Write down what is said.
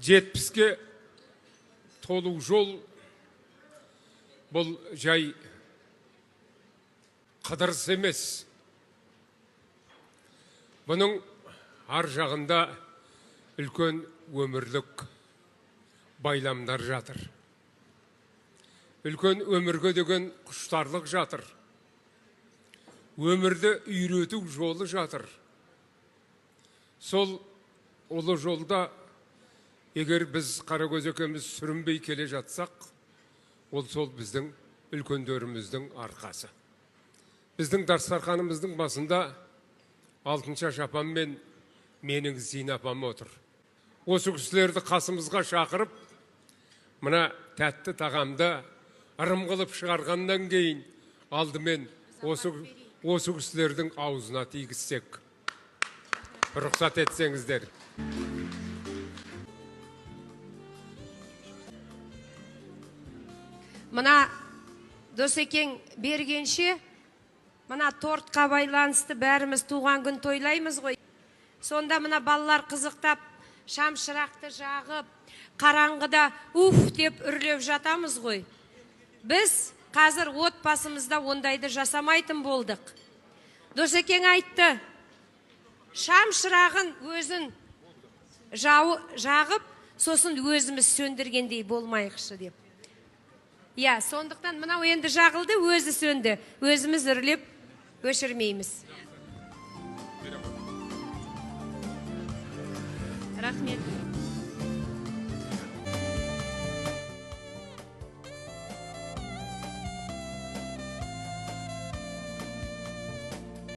70-ке толу жол бұл жай қыдырыс емес. Бұның ар жағында үлкен өмірлік байламдар жатыр. Үлкен өмірге деген құштарлық жатыр. Өмірді үйрету жолы жатыр. Сол ұлы жолда егер біз Қарагөз екеуміз сүрінбей келе жатсақ, ол сол біздің үлкендеріміздің арқасы. Біздің дастарханымыздың басында Алтыншаш апам мен менің Зина апам отыр. Осы кісілерді қасымызға шақырып, мына тәтті тағамды ырым қылып шығарғаннан кейін алдымен осы кісілердің аузына тигізсек. Рұқсат етсеңіздер. Мына Досекең бергенше, мына тортқа байланысты бәріміз туған күн тойлаймыз ғой. Сонда мына балалар қызықтап, шам шырақты жағып, қараңғыда уф деп үрлеп жатамыз ғой. Біз қазір отбасымызда ондайды жасамайтын болдық. Досекең айтты, шам шырағын өзін жағып, сосын өзіміз сөндіргендей болмайықшы деп. Я, сондықтан мынау енді жағылды, өзі сөнді. Өзіміз үрлеп өшірмейміз. Рахмет.